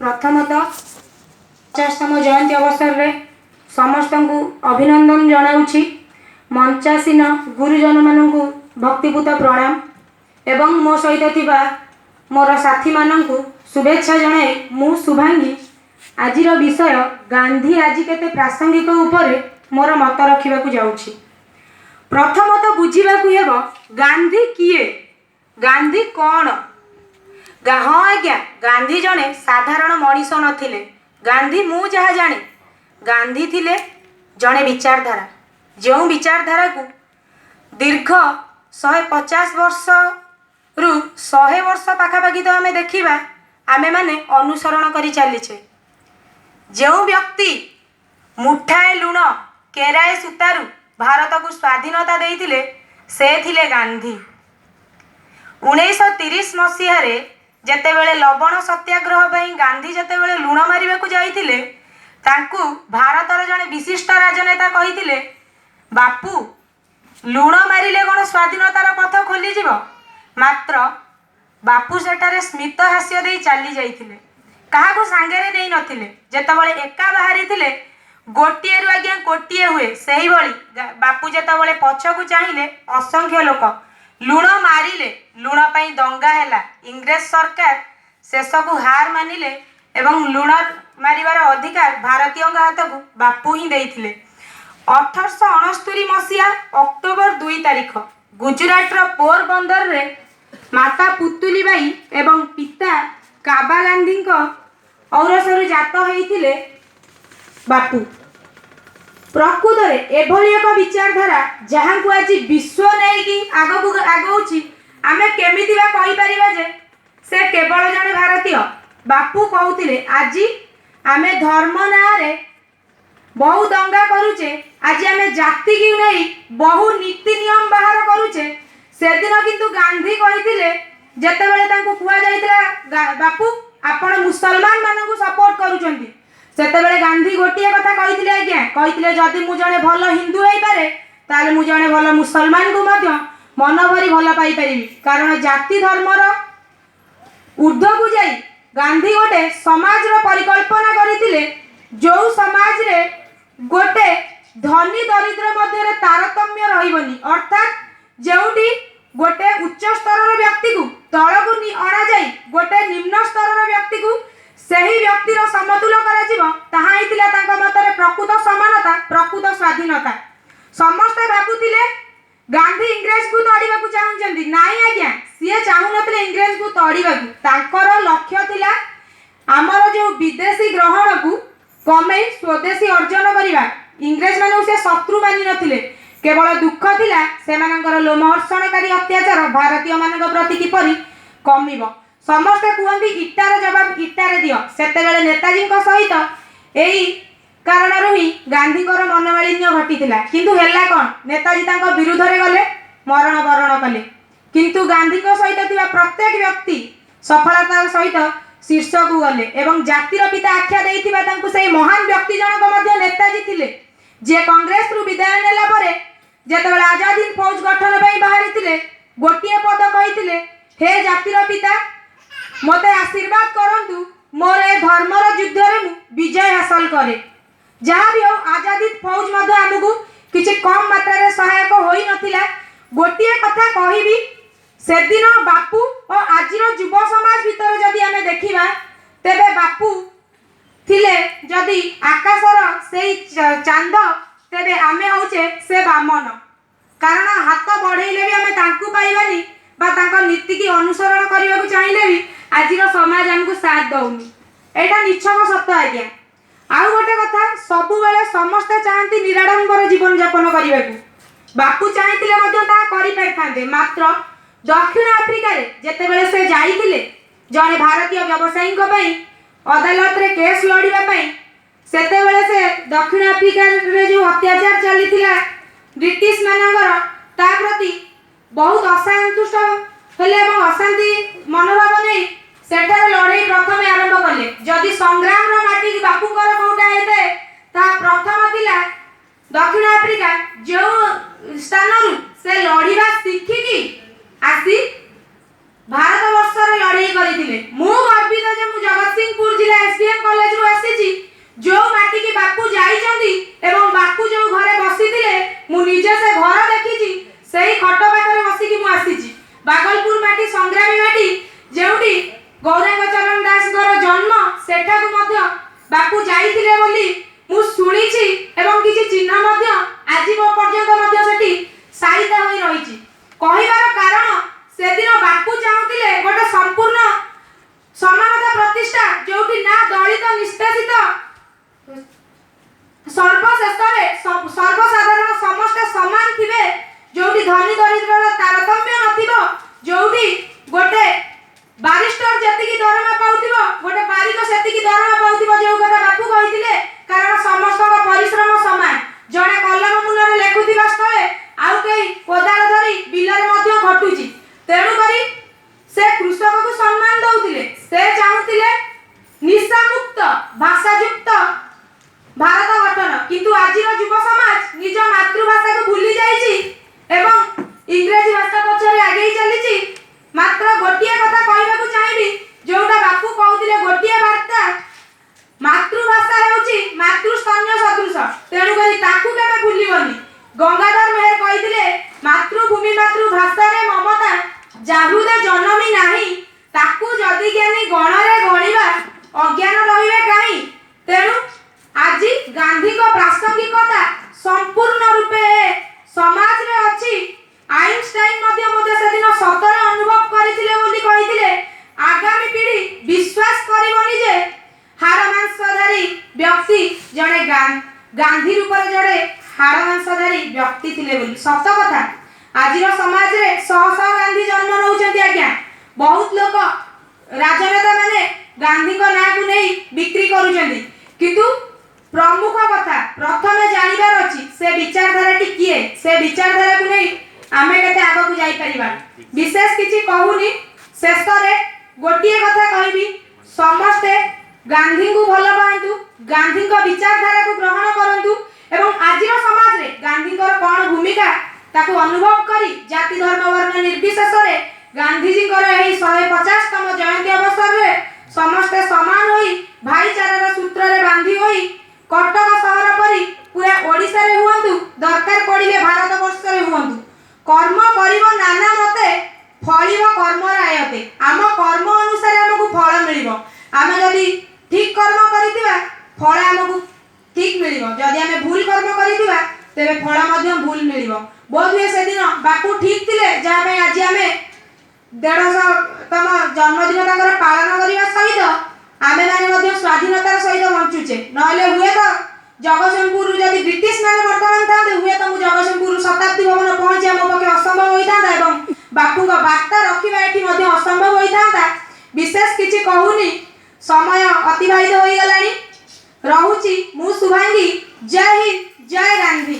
ପ୍ରଥମତଃ 50ତମ ଜୟନ୍ତୀ ଅବସରରେ ସମସ୍ତଙ୍କୁ ଅଭିନନ୍ଦନ ଜଣାଉଛି। ମଞ୍ଚାସୀନ ଗୁରୁଜନମାନଙ୍କୁ ଭକ୍ତିପୂତ ପ୍ରଣାମ ଏବଂ ମୋ ସହିତ ଥିବା ମୋର ସାଥୀମାନଙ୍କୁ ଶୁଭେଚ୍ଛା ଜଣାଇ ମୁଁ ଶୁଭାଙ୍ଗୀ ଆଜିର ବିଷୟ ଗାନ୍ଧୀ ଆଜି କେତେ ପ୍ରାସଙ୍ଗିକ ଉପରେ ମୋର ମତ ରଖିବାକୁ ଯାଉଛି। ପ୍ରଥମତଃ ବୁଝିବାକୁ ହେବ ଗାନ୍ଧୀ କିଏ, ଗାନ୍ଧୀ କ'ଣ? ହଁ ଆଜ୍ଞା, ଗାନ୍ଧୀ ଜଣେ ସାଧାରଣ ମଣିଷ ନଥିଲେ। ଗାନ୍ଧୀ, ମୁଁ ଯାହା ଜାଣେ, ଗାନ୍ଧୀ ଥିଲେ ଜଣେ ବିଚାରଧାରା, ଯେଉଁ ବିଚାରଧାରାକୁ ଦୀର୍ଘ 150 ବର୍ଷରୁ 100 ବର୍ଷ ପାଖାପାଖି ତ ଆମେ ଦେଖିବା ଆମେମାନେ ଅନୁସରଣ କରି ଚାଲିଛେ। ଯେଉଁ ବ୍ୟକ୍ତି ମୁଠାଏ ଲୁଣ କେରାଏ ସୂତାରୁ ଭାରତକୁ ସ୍ୱାଧୀନତା ଦେଇଥିଲେ, ସେ ଥିଲେ ଗାନ୍ଧୀ। 1930 ମସିହାରେ ଯେତେବେଳେ ଲବଣ ସତ୍ୟାଗ୍ରହ ପାଇଁ ଗାନ୍ଧୀ ଯେତେବେଳେ ଲୁଣ ମାରିବାକୁ ଯାଇଥିଲେ, ତାଙ୍କୁ ଭାରତର ଜଣେ ବିଶିଷ୍ଟ ରାଜନେତା କହିଥିଲେ, "ବାପୁ, ଲୁଣ ମାରିଲେ କ'ଣ ସ୍ୱାଧୀନତାର ପଥ ଖୋଲିଯିବ?" ମାତ୍ର ବାପୁ ସେଠାରେ ସ୍ମିତ ହାସ୍ୟ ଦେଇ ଚାଲି ଯାଇଥିଲେ, କାହାକୁ ସାଙ୍ଗରେ ନେଇ ନଥିଲେ। ଯେତେବେଳେ ଏକା ବାହାରିଥିଲେ, ଗୋଟିଏରୁ ଆଜ୍ଞା କୋଟିଏ ହୁଏ, ସେଇଭଳି ବାପୁ ଯେତେବେଳେ ପଛକୁ ଚାହିଁଲେ, ଅସଂଖ୍ୟ ଲୋକ ଲୁଣ ମାରିଲେ। ଲୁଣ ପାଇଁ ଦଙ୍ଗା ହେଲା। ଇଂରେଜ ସରକାର ଶେଷକୁ ହାର ମାନିଲେ ଏବଂ ଲୁଣ ମାରିବାର ଅଧିକାର ଭାରତୀୟଙ୍କ ହାତକୁ ବାପୁ ହିଁ ଦେଇଥିଲେ। 1869 ମସିହା ଅକ୍ଟୋବର 2 ତାରିଖ ଗୁଜୁରାଟର ପୋରବନ୍ଦରରେ ମାତା ପୁତୁଲିବାଇ ଏବଂ ପିତା କାବା ଗାନ୍ଧୀଙ୍କ ଔରସରୁ ଜାତ ହେଇଥିଲେ ବାପୁ। ପ୍ରକୃତରେ ଏଭଳି ଏକ ବିଚାରଧାରା, ଯାହାଙ୍କୁ ଆଜି ବିଶ୍ୱ ନେଇକି ଆଗକୁ ଆଗଉଛି, ଆମେ କେମିତି ବା କହିପାରିବା ଯେ ସେ କେବଳ ଜଣେ ଭାରତୀୟ? ବାପୁ କହୁଥିଲେ, ଆଜି ଆମେ ଧର୍ମ ନାଁରେ ବହୁ ଦଙ୍ଗା କରୁଛେ, ଆଜି ଆମେ ଜାତିକି ନେଇ ବହୁ ନୀତି ନିୟମ ବାହାର କରୁଛେ। ସେଦିନ କିନ୍ତୁ ଗାନ୍ଧୀ କହିଥିଲେ, ଯେତେବେଳେ ତାଙ୍କୁ କୁହାଯାଇଥିଲା, "ବାପୁ, ଆପଣ ମୁସଲମାନ ମାନଙ୍କୁ ସପୋର୍ଟ କରୁଛନ୍ତି", ସେତେବେଳେ ଗାନ୍ଧୀ ଗୋଟିଏ କଥା କହିଥିଲେ ଆଜ୍ଞା, କହିଥିଲେ, "ଯଦି ମୁଁ ଜଣେ ଭଲ ହିନ୍ଦୁ ହେଇପାରେ, ତାହେଲେ ମୁଁ ଜଣେ ଭଲ ମୁସଲମାନକୁ ମଧ୍ୟ ମନ ଭରି ଭଲ ପାଇପାରିବି।" କାରଣ ଜାତି ଧର୍ମର ଉର୍ଦ୍ଧ୍ୱକୁ ଯାଇ ଗାନ୍ଧୀ ଗୋଟେ ସମାଜର ପରିକଳ୍ପନା କରିଥିଲେ, ଯୋଉ ସମାଜରେ ଗୋଟେ ଧନୀ ଦରିଦ୍ର ମଧ୍ୟରେ ତାରତମ୍ୟ ରହିବନି। ଅର୍ଥାତ୍ ଯେଉଁଠି ଗୋଟେ ଉଚ୍ଚ ସ୍ତରର ବ୍ୟକ୍ତିକୁ ତଳକୁ ଅଣାଯାଇ ଗୋଟେ ନିମ୍ନ ସ୍ତରର ବ୍ୟକ୍ତିକୁ ସେହି ବ୍ୟକ୍ତିର ସମତୁଲ କରାଯିବ, ତାହା ହିଁ ଥିଲା ତାଙ୍କ ମତରେ ପ୍ରକୃତ ସମାନତା, ପ୍ରକୃତ ସ୍ୱାଧୀନତା। ସମସ୍ତେ ଭାବୁଥିଲେ ଗାନ୍ଧୀ ଇଂରେଜକୁ ତଡ଼ିବାକୁ ଚାହୁଁଛନ୍ତି। ନାଇଁ ଆଜ୍ଞା, ସିଏ ଚାହୁଁନଥିଲେ ଇଂରେଜକୁ ତଡ଼ିବାକୁ। ତାଙ୍କର ଲକ୍ଷ୍ୟ ଥିଲା ଆମର ଯୋଉ ବିଦେଶୀ ଗ୍ରହଣକୁ କମେଇ ସ୍ୱଦେଶୀ ଅର୍ଜନ କରିବା। ଇଂରେଜ ମାନଙ୍କୁ ସେ ଶତ୍ରୁ ମାନି ନଥିଲେ। କେବଳ ଦୁଃଖ ଥିଲା ସେମାନଙ୍କର ଲୋମହର୍ଷଣକାରୀ ଅତ୍ୟାଚାର ଭାରତୀୟମାନଙ୍କ ପ୍ରତି କିପରି କମିବ। ସମସ୍ତେ କୁହନ୍ତି, ଇଟାର ଜବାବ ଇଟାରେ ଦିଅ। ସେତେବେଳେ ନେତାଜୀଙ୍କ ସହିତ ଏଇ କାରଣରୁ ହିଁ ଗାନ୍ଧୀଙ୍କର ମନମାଳିନ୍ୟ ଘଟିଥିଲା। କିନ୍ତୁ ହେଲା କ'ଣ? ନେତାଜୀ ତାଙ୍କ ବିରୁଦ୍ଧରେ ଗଲେ, ମରଣ ବରଣ କଲେ। କିନ୍ତୁ ଗାନ୍ଧୀଙ୍କ ସହିତ ଥିବା ପ୍ରତ୍ୟେକ ବ୍ୟକ୍ତି ସଫଳତାର ସହିତ ଶୀର୍ଷକୁ ଗଲେ ଏବଂ ଜାତିର ପିତା ଆଖ୍ୟା ଦେଇଥିବା ତାଙ୍କୁ ସେଇ ମହାନ ବ୍ୟକ୍ତି ଜଣକ ମଧ୍ୟ ନେତାଜୀ ଥିଲେ, ଯିଏ କଂଗ୍ରେସରୁ ବିଦାୟ ନେଲା ପରେ ଯେତେବେଳେ ଆଜାଦ ହିନ୍ଦ ଫୌଜ ଗଠନ ପାଇଁ ବାହାରିଥିଲେ, ଗୋଟିଏ ପଦ କହିଥିଲେ, "ହେ ଜାତିର ପିତା, ମୋତେ ଆଶୀର୍ବାଦ କରନ୍ତୁ, ମୋର ଏ ଧର୍ମର ଯୁଦ୍ଧରେ ମୁଁ ବିଜୟ ହାସଲ କରେ।" ଯାହା ବି ହଉ, ଆଜାଦ ହିନ୍ଦ ଫୌଜ ମଧ୍ୟ ଆମକୁ କିଛି କମ୍ ମାତ୍ରାରେ ସହାୟକ ହୋଇନଥିଲା। ଗୋଟିଏ କଥା କହିବି, ସେଦିନ ବାପୁ ଓ ଆଜିର ଯୁବ ସମାଜ ଭିତରେ ଯଦି ଆମେ ଦେଖିବା, ତେବେ ବାପୁ ଥିଲେ ଯଦି ଆକାଶର ସେଇ ଚାନ୍ଦ, ତେବେ ଆମେ ହଉଛେ ସେ ବାମନ। କାରଣ ହାତ ବଢ଼େଇଲେ ବି ଆମେ ତାଙ୍କୁ ପାଇବାନି ବା ତାଙ୍କ ନୀତିକି ଅନୁସରଣ କରିବାକୁ ଚାହିଁଲେ ବି ଆଜିର ସମାଜ ଆମକୁ ସାଥ ଦଉନି। ଏଇଟା ନିଛକ ସତ ଆଜ୍ଞା। ଆଉ ଗୋଟେ କଥା, ସବୁବେଳେ ସମସ୍ତେ ଚାହାନ୍ତି ନିରାଡମ୍ବର ଜୀବନ ଯାପନ କରିବାକୁ। ବାପୁ ଚାହିଁଥିଲେ ମଧ୍ୟ ତାହା କରିପାରିଥାନ୍ତେ। ମାତ୍ର ଦକ୍ଷିଣ ଆଫ୍ରିକାରେ ଯେତେବେଳେ ସେ ଯାଇଥିଲେ ଜଣେ ଭାରତୀୟ ବ୍ୟବସାୟୀଙ୍କ ପାଇଁ ଅଦାଲତରେ କେସ୍ ଲଢ଼ିବା ପାଇଁ, ସେତେବେଳେ ସେ ଦକ୍ଷିଣ ଆଫ୍ରିକାରେ ଯେଉଁ ଅତ୍ୟାଚାର ଚାଲିଥିଲା ବ୍ରିଟିଶ ମାନଙ୍କର, ତା ପ୍ରତି ବହୁତ ଅସନ୍ତୁଷ୍ଟ ହେଲେ ଏବଂ ଅଶାନ୍ତି ମନୋଭାବ ନେଇ ସେଠାରେ ଲଢ଼େଇ ପ୍ରଥମେ ଆରମ୍ଭ କଲେ। ଯଦି ସଂଗ୍ରାମର ମାଟି ବାପୁଙ୍କର କୋଉଟା ହେଇଥାଏ, ତାହା ପ୍ରଥମ ଥିଲା ଦକ୍ଷିଣ ଆଫ୍ରିକା, ଯେଉଁ ସ୍ଥାନରୁ ସେ ଲଢ଼ିବା ଶିଖିକି ଆସି ଭାରତ ବର୍ଷରେ ଲଢ଼େଇ କରିଥିଲେ। ମୁଁ ଗର୍ବିତ ଯେ ମୁଁ ଜଗତସିଂହପୁର ଜିଲ୍ଲା ଏସଡିଏମ୍ କଲେଜରୁ ଆସିଛି, ଯୋଉ ମାଟିକି ବାପୁ ଯାଇଛନ୍ତି ଏବଂ ବାପୁ ଯୋଉ ଘରେ ବସିଥିଲେ, ମୁଁ ନିଜେ ସେ ଘର ଦେଖିଛି, ସେଇ ଖଟ ପାଖରେ ବସିକି ମୁଁ ଆସିଛି। ବାଗଲପୁର ମାଟି ସଂଗ୍ରାମୀ ମାଟି, ଯେଉଁଠି ଗୌରାଙ୍ଗ ଚରଣ ଦାସଙ୍କର ଜନ୍ମ, ସେଠାକୁ ମଧ୍ୟ ବାପୁ ଯାଇଥିଲେ ବୋଲି ମୁଁ ଶୁଣିଛି ଏବଂ କିଛି ଚିହ୍ନ ମଧ୍ୟ ଆଜି ମୋ ପର୍ଯ୍ୟନ୍ତ ମଧ୍ୟ ସେଠି ସାଇତା ହୋଇ ରହିଛି। କହିବାର କାରଣ, ସେଦିନ ବାପୁ ଚାହୁଁଥିଲେ ଗୋଟେ ସମ୍ପୂର୍ଣ୍ଣ ସମାନତା ପ୍ରତିଷ୍ଠା, ଯୋଉଠି ନା ଦଳିତ ନିଷ୍ପେଷିତ, ସର୍ବଶେଷରେ ସର୍ବସାଧାରଣ ସମସ୍ତେ ସମାନ ଥିବେ, ଯୋଉଠି ଧନୀ ଦରିଦ୍ରର ତାରତମ୍ୟ ନଥିବ, ଯୋଉଠି ଗୋଟେ ବାରିଷ୍ଟର ଯେତିକି ଦରମା ପାଉଥିବ, ଗୋଟେ ବାରିକ ସେତିକି ଦରମା ପାଉଥିବ, ଯୋଉ କଥା ବାପୁ କହିଥିଲେ। କାରଣ ସମସ୍ତଙ୍କ ପରିଶ୍ରମ ସମାନ। ଜଣେ କଲମ ମୁନରେ ଲେଖୁଥିବା ସ୍ଥଳେ ଆଉ କେହି କୋଦାଳ ଧରି ବିଲରେ ମଧ୍ୟ ଖଟୁଛି। ତେଣୁକରି ସେ କୃଷକକୁ ସମ୍ମାନ ଦଉଥିଲେ। ସେ ଚାହୁଁଥିଲେ ନିଶାମୁକ୍ତ ଭାଷାଯୁକ୍ତ ଭାରତ ଗଠନ। କିନ୍ତୁ ଆଜିର ଯୁବ ସମାଜ ନିଜ ମାତୃଭାଷାକୁ ଭୁଲି ଯାଇଛି ଏବଂ ଇଂରାଜୀ ଭାଷା ପଛରେ ଆଗେଇ ଚାଲିଛି। ମାତ୍ର ଗୋଟିଏ କଥା କହିବାକୁ ଚାହିଁବି, ଯୋଉଟା ବାପୁ କହୁଥିଲେ, ଗୋଟିଏ ବାର୍ତ୍ତା, ମାତୃଭାଷା ହେଉଛି ମାତୃସ୍ତନ୍ୟ ସଦୃଶ, ତେଣୁକରି ତାକୁ କେବେ ଭୁଲିବନି। ଗଙ୍ଗାଧର ମେହେର କହିଥିଲେ, ମାତୃଭୂମି ମାତୃଭାଷାରେ ମମତା ଯାହୃଦେ ଜନମି ନାହିଁ, ତାକୁ ଯଦି ଜ୍ଞାନୀ ଗଣରେ ଗଣିବା, ଅଜ୍ଞାନ ରହିବେ କାହିଁ? ତେଣୁ ଆଜି ଗାନ୍ଧୀଙ୍କ ପ୍ରାସଙ୍ଗିକତା ସମ୍ପୂର୍ଣ୍ଣ ରୂପେ ଏ ସମାଜରେ ଅଛି। ଆଇନଷ୍ଟାଇନ ମଧ୍ୟ ମଧ୍ୟ ସେଦିନ ସତରେ ଅନୁଭବ କରିଥିଲେ ବୋଲି କହିଥିଲେ, ଆଗାମୀ ପିଢ଼ି ବିଶ୍ୱାସ କରିବନି ଯେ ହାଡ଼ ମାଂସଧାରୀ ବ୍ୟକ୍ତି ଜଣେ ଗାନ୍ଧୀ ରୂପରେ ଜଣେ ହାଡ଼ ମାଂସଧାରୀ ବ୍ୟକ୍ତି ଥିଲେ ବୋଲି। ସତ କଥା, ଆଜିର ସମାଜରେ ଶହ ଶହ ଗାନ୍ଧୀ ଜନ୍ମ ନେଉଛନ୍ତି ଆଜ୍ଞା। ବହୁତ ଲୋକ ରାଜନେତା ମାନେ ଗାନ୍ଧୀଙ୍କ ନାଁକୁ ନେଇ ବିକ୍ରି କରୁଛନ୍ତି। କିନ୍ତୁ ପ୍ରମୁଖ କଥା ପ୍ରଥମେ ଜାଣିବାର ଅଛି, ସେ ବିଚାରଧାରାଟି କିଏ, ସେ ବିଚାରଧାରାକୁ ନେଇ ଆମେ କେତେ ଆଗକୁ ଯାଇପାରିବା। ବିଶେଷ କିଛି କହୁନି, ଶେଷରେ ଗୋଟିଏ କଥା କହିବି, ସମସ୍ତେ ଗାନ୍ଧୀଙ୍କୁ ଭଲ ପାଆନ୍ତୁ, ଗାନ୍ଧୀଙ୍କ ବିଚାରଧାରାକୁ ଗ୍ରହଣ କରନ୍ତୁ ଏବଂ ଆଜିର ସମାଜରେ ଗାନ୍ଧୀଙ୍କର କ'ଣ ଭୂମିକା ତାକୁ ଅନୁଭବ କରି ଜାତି ଧର୍ମ ବର୍ଣ୍ଣ ନିର୍ବିଶେଷରେ ଗାନ୍ଧିଜୀଙ୍କର ଏହି 150ତମ ଜୟନ୍ତୀ ଅବସରରେ ସମସ୍ତେ ସମାନ ହୋଇ ଭାଇଚାରାର ସୂତ୍ରରେ ବାନ୍ଧି ହୋଇ କଟକ ସହର ପରି ପୁରା ଓଡ଼ିଶାରେ ହୁଅନ୍ତୁ, ଦରକାର ପଡ଼ିଲେ ଭାରତ ବର୍ଷରେ ହୁଅନ୍ତୁ। କର୍ମ କରିବ ନାନା ମତେ, ଫଳିବ କର୍ମର ଆୟତେ। ଆମ କର୍ମ ଅନୁସାରେ ଆମକୁ ଫଳ ମିଳିବ। ଆମେ ଯଦି ଠିକ କର୍ମ କରିଥିବା, ଫଳ ଆମକୁ ଠିକ ମିଳିବ। ଯଦି ଆମେ ଭୁଲ କର୍ମ କରିଥିବା, ତେବେ ଫଳ ମଧ୍ୟ ଭୁଲ ମିଳିବ। ବୋଧହୁଏ ସେଦିନ ବାପୁ ଠିକ ଥିଲେ, ଯାହା ପାଇଁ ଆଜି ଆମେ 150ତମ ଜନ୍ମଦିନ ତାଙ୍କର ପାଳନ କରିବା ସହିତ ଆମେମାନେ ମଧ୍ୟ ସ୍ୱାଧୀନତାର ସହିତ ବଞ୍ଚୁଛେ। ନହେଲେ ହୁଏତ ଜଗତସିଂହପୁରରୁ ଯଦି ବ୍ରିଟିଶ ମାନେ ବର୍ତ୍ତମାନ ଥାନ୍ତେ, ହୁଏତ ମୁଁ ଜଗତସିଂହପୁରରୁ ଶତାବ୍ଦୀ ଭବନ ପହଞ୍ଚିବା ମୋ ପକ୍ଷେ ଅସମ୍ଭବ ହୋଇଥାନ୍ତା ଏବଂ ବାପୁଙ୍କ ବାର୍ତ୍ତା ରଖିବା ଏଠି ମଧ୍ୟ ଅସମ୍ଭବ ହୋଇଥାନ୍ତା। ବିଶେଷ କିଛି କହୁନି, ସମୟ ଅତିବାହିତ ହୋଇଗଲାଣି। ରହୁଛି, ମୁଁ ଶୁଭାଙ୍ଗୀ। ଜୟ ହିନ୍ଦ, ଜୟ ଗାନ୍ଧୀ।